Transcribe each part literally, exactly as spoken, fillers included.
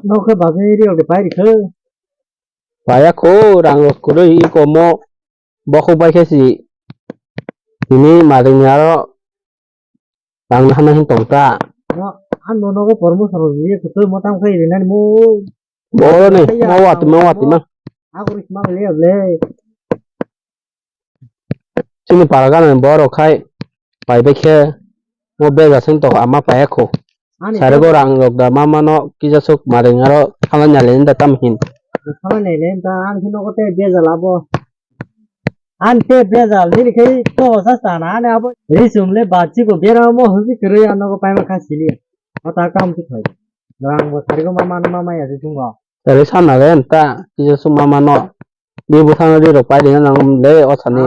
Nokhe bagwi riyok de pai rikhe. Paya kho rang rok kwrwi komo bokhok bai khe si tini mading aro rang hana hin tong ta. Ano nogo promotion rok ye kutu motam khai rinani mo. Boro ni mo wati ma wati ma. Agori sma le le. Chini para gana borok khai pai bai khe mo bega sing tok ama paya kho. Sare go rang rok da mama no kisa sok maring aro khala nyale da tam hin. Khala nyale da ang hin nogo te bega labo. An te bega lini khai to sa sa na ne abo. Ri sum le ba chi go bera mo hu si kre ano go pai ma kha sili. O ta kam ti khai. Rang bo sare go mama no mama ya si sung go. Sare sa na le ta kisa sok mama no. Ni bwkhang ri rok pai rina nang le o thani.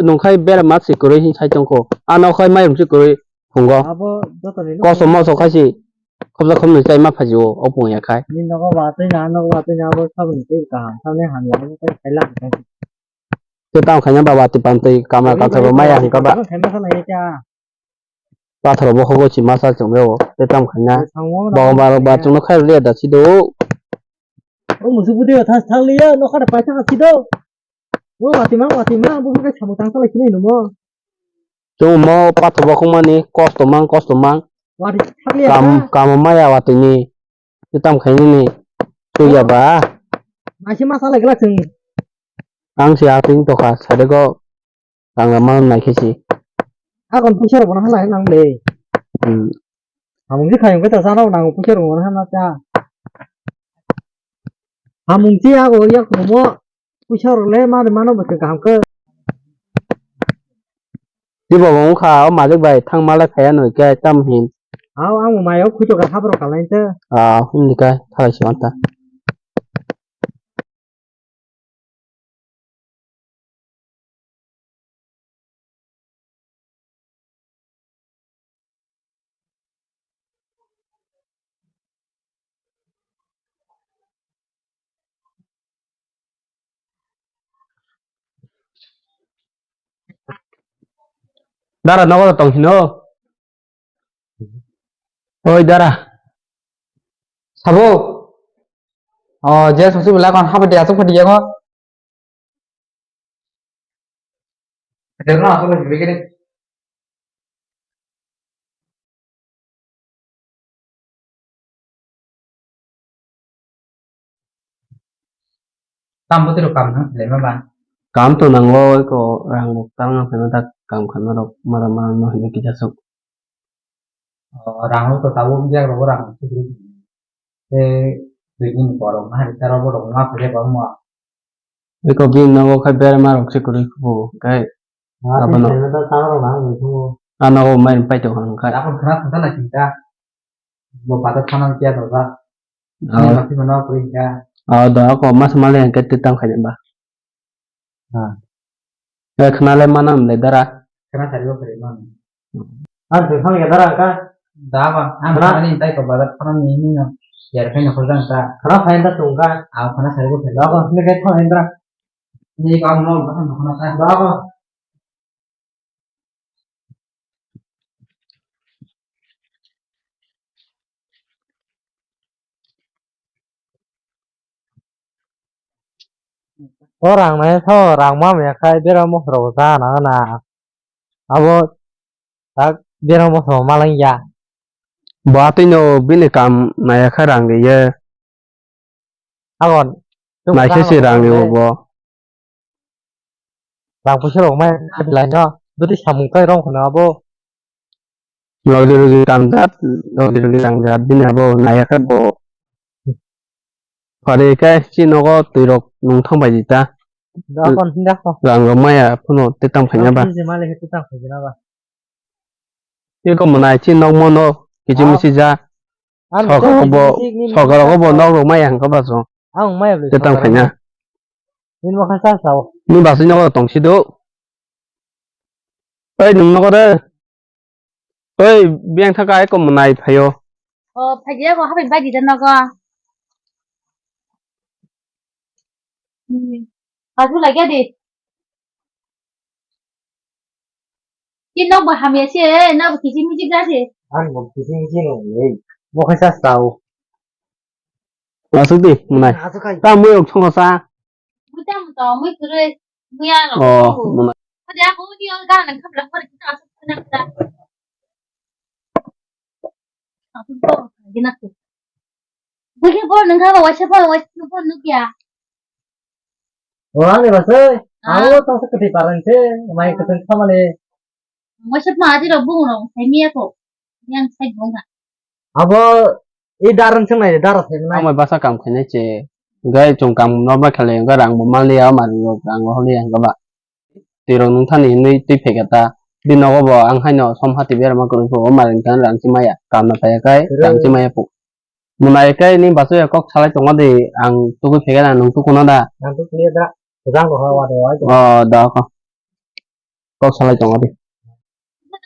Nung khai bera ma si kwrwi hin sai tong kho. Ano khai mai rum si kwrwi phungo. Abo joto ni kosom moso khai si. Khobja khomni chai ma phaji o, o pung ya khai. Ni nogo ba twi na, nogo ba twi na, abo saboni twi kaham. Saboni hamya, abo khai khai lang khai. Te tam khai na baba ti pan twi kamla kathok maya hung ka ba. Khai ma khala ya kya? Pathor bo hobo chi masa chwng reo, tei tam khaina. Bo ba rok ba chwngno khairok liya da chido. O musu budi o thas thang liya, no khada paisa ha chido. O wati mang, wati mang, bo khe samung tang salai sinai no mo. Chwng mo pathor bo khungmani kosto mang, kosto mang. Wati thang liya. Kam, kam maya wati ni. Tei tam khainani thwiya ba. Naisi ma salai glak chwng. Ang se ating tokha, sadeko tangma nai khe si. Akon puisa rok bono halai nang le. Hmm. Hamung si khayung khe ta chana nang puisa rok bono hana cha. Hamung si ago yak mo puisa rok le ma de mano bo kaham khe. Tei bo wngkha o malik bai thang malai phaiya noi khe tam hin. Hao ang bo mayo khuito ka habrok kalai te. Ah, hindi ka thalai si wanta. Dara nogo tong hino. Oi dara. Sabo. O je sosi bela kon haba dia sok dia ko. Ada na apa lagi begini. Tam bwtwi rok kam thang khlaima ba? Kam to nango, eko rang rok tang khlaima ta kam khlaima rok mara mara no hinwi kisa sok. O, rang rok to tabuk yak rok rang rok sugri. Tei twi ni borok ma hari ta rok borok ma phai ba mo. Eko bini nogo khai berma rok se kwrwi khubo, kai. Abono. Ano o mai pai tong kha. Ako khna khna na kinta. Bo pada khana kya to ba. Ah. Ni ma ti ma no kwrwi kha. Ah, da ako mas male ang kete tam khai ba. Ah. Eh, khna le manam le dara. Khna sari ba kwrwi man. Ang thwi phang ya dara ka? Da ba, ang khana ni tai ko bazar khana ni ni no. Yar phai no khojang ta. Khana phai da tung ka? Ang khana sari ko phai. Da ko, ni kai phang da. Ni ka mo ba khana khana ta. Da ko. O rang nai tho, rang ma me khai bera mo rok ja na na. Abo tak bera mo rok ma lang ya. Bo atwi no bini kam nai ya kha rang ri ye. Agon. Nai khe se rang ri bo. Rang puisa rok mai khatilai no. Dudi samung kai rong khna abo. Rodi rodi tangjak, rodi rodi tangjak, bini abo naiya khe bo. Pari khe si nogo twi rok nung thang bai di ta. Dakon, dakon. Rang rok maya phano tei tang phaina ba. Tei ko mwnai si nok mono kichi misi ja. Sokaro bo, sokaro bo nok rok maya hwnkha ba so. Ang maya bwle. Tei tang phaina. Nini mokha sa sao. Ni basui nogo tong si do. Oi, nwng nogo de. Oi, biyang thaka eko mwnai phaio. O, phaidi eko habai bai di da nogo. Hmm. Pasu lagi di. Ki nok bo hamya se, nok bo kichi michi da se. Ang bo kichi michi no, ei. Bo khaisa sao. Asuk di, mwnai. Asuk hai. Ta mui ok thongo sa. Mui ta mui to, mui kwrwi. Mui ano. Oh, mwnai. Hadi aku ni ang gana khapla khor kita asuk khana kita. Asuk to, gina tu. Bagi bol nengka ba waisa bol waisa bol nukya. Oh, ani basai. Ah. Aku tong sa kati parang se, mai kati sama le. Waisa ma adi rok bung rok, sai miya ko. Yang sai bung ha. Abo i daran swngnai, dara swngnai. Amai basa kam khainai che. Gai chung kam no ba khale ga rang bo mali ya mari rok rang holi yang ga ba. Twi rok nung thani hinwi twi pheka ta. Di nogo bo ang haino som hati berma kwrwi phugo mari kan rang chi maya. Kam na paya kai rang chi maya pu. Mwnai kai ni basu ya kok salai tongo di ang tugui pheka na nung tukuno da. Ang tukuya da. Jang ko ha wa de wa. Oh, da ko. Kok salai tongo di.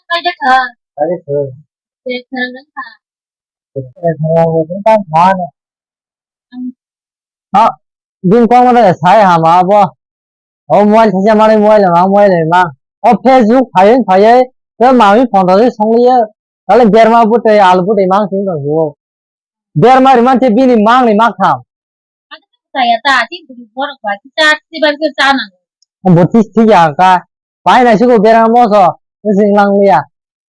Kai de kha. Kai de kha. De kha nang kha. De kha nang kha. Ha, din kong ma de sai ha ma bo. O mobile thaisa mani mobile ma mobile ma. O Facebook phaiwi phaiwi, te mami phone rok songliya. Tale berma bwtwi alu bwtwi mang sing tong o. Berma ri man se bini mang ni mang tham. Kaya ta, ti bwrwi borok ba, ti cha, ti ba ke cha nang. Bo ti ti ya ka. Pai na sugo berma mo so, sing lang liya.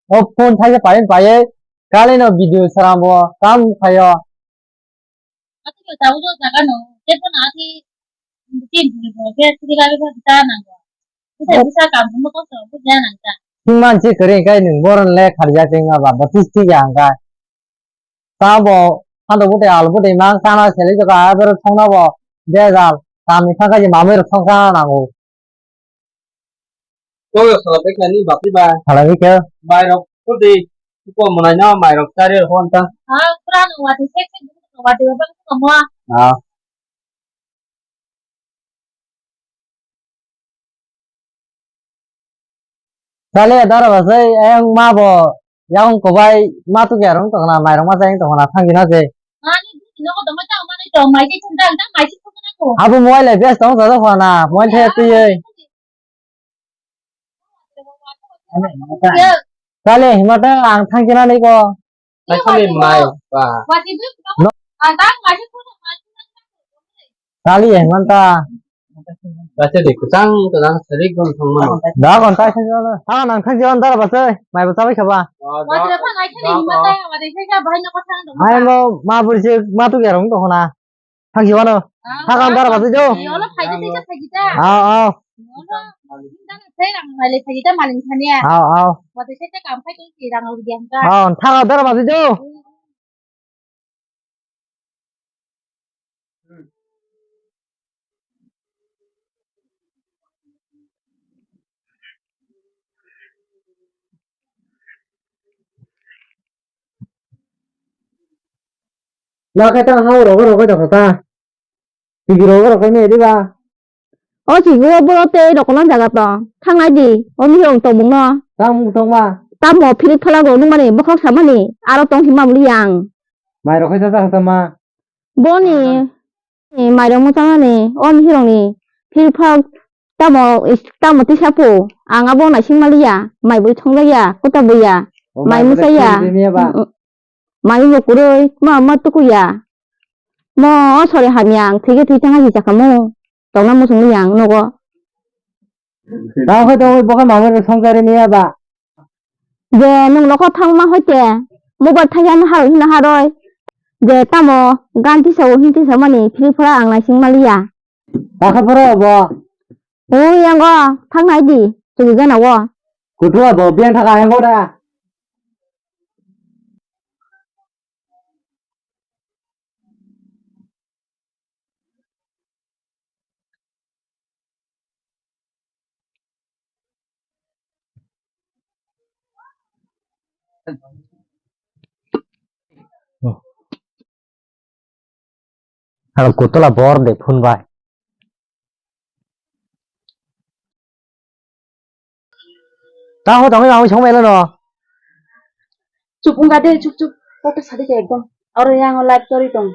O phone thaisa phaiwi phaiwi, kali no video saram bo, kam khayo. Ati ko ta ulo jaga no, te phone ati, ti bwrwi borok ke, ti ba ke cha nang. Ti sa, ti sa kam mo ko so, ko ja nang ta. Sing man si kare kai nung boron le kharja kring ba, bo ti ti ya ka. Tabo hado bwtwi al bwtwi mang kana sele jaka abero thongna bo bejal tamni thangkha je mamui rok thongsa nango. Oyo sala bekha ni bati ba. Sala bekha. Bai rok kudi ko monai na mai rok chari rok hon ta. Ha, pura no wati sek sek wati ba ko mo. Ha. Chale dara basai ayang ma bo yakung kobai ma tu kerong tongna mairong ma sayang tongna thangina se. Ani nogo tongma ta mani tong mai se thang ta mai se thang na ko. Abo mobile le best tong sa khona mobile the twi ei. Chale himata ang thangina nei ko. Asli mai ba. Tali ya manta. Baca di kusang kusang serik gon thang mano. Da gon tai thang jana. Ha nang thang jana dara baca. Mai baca bai khaba. Mai mo ma buri se ma tu gerong to khona. Thang jana. Thang jana dara baca jo. Aw aw. Aw aw. Aw thang dara baca jo. Nokhe tang hao rogo rogo jokho ta. Tigi rogo rogo me diba. O si go boro tei rok kolon jaga tong. Thangnai di. O ni rong tong mung no. Tang mung tong ma. Tamo philik phala go nung mani bokhok samani. Aro tong hima muli yang. Mai rok khaisa sa sa ma. Boni. Ni mai rok muchang ani. O ni rong ni. Philik phala tamo is-, tamo tisa po. Ang abo naising mali ya. Mai bui thong ya. Kota bui ya. O mai musa ya. Mai bo kwrwi, ma, ma tuku ya. Mo, o sori hamya, ang thwikhe thwi thangha si sakha mo. Tongna muchungli yang nogo. Tamo khe tongwi bokhe mama rok songchari niya ba. Je nwng nokho thangma hoite, mobile thangya na harwi hwnna harwi. Je tamo gan tisa o hin tisa mani phiri phora ang naising maliya. Takha phoro bo. O yango, thang nai di, chugi gana o. Kuthua bo, biang thaka yango da. Ang kutula bor de phone bai. Ta ho tongwi mamwi song melo no. Chup wngkha de, chup, chup. Kok ta sadi khe ekdom. Oro yang live chori tong.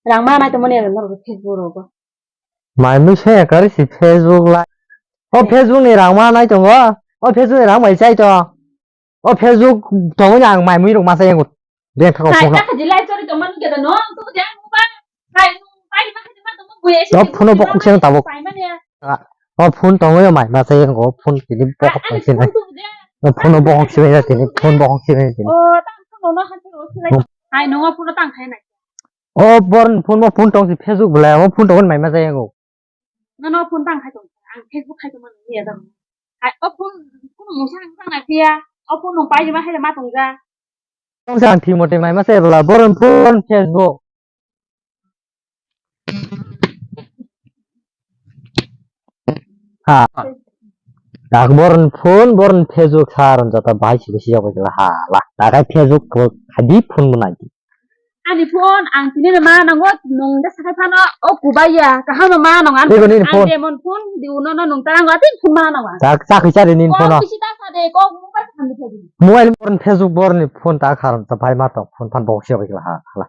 Rang ma nai tongmani aro norok Facebook rogo. Mai mui saya kari si Facebook live. O Facebook ni rang ma nai tongo. O Facebook ni rang mai chai to. O Facebook tongwi ang mai mui rok ma chai yango. Beng thako phone. Sai ta khaji live chori tongmani keda no. Tu jang ba. Hai, nung pai ma khai ma tong buya. O phone o bokhok seno tabuk. Pai ma ne. O phone tongo yo mai ma sai ngo phone tini bokhok tong sini. O phone o bokhok sini ya tini phone bokhok sini tini. O tang phone no han phone o sini. Hai nung o phone tang khai nai. O bor phone mo phone tong si Facebook bela o phone tong mai ma sai ngo. No no phone tang khai tong. Ang Facebook khai tong ma ya dong. Hai o phone phone mo sang sang na pia. O phone no pai ma khai ma tong ja. Tong sang thimo te mai ma sai bela bor phone Facebook. Ha. Tak boron phone, boron Facebook saron jata bahai sibisi jabo kila ha la. Takai Facebook ko khadi phone mo nai. Ani phone ang tini ma nango nung de sakai phano o kubaya kaham ma nong an. Tei ko nini phone? Demon phone di uno no nung tarang ati phone ma nong. Tak tak chari nini phone. Ko bisi ta sa de ko mobile phone di. Mobile boron Facebook boron ni phone ta kharon ta bahai ma tong phone phan box jabo kila ha la.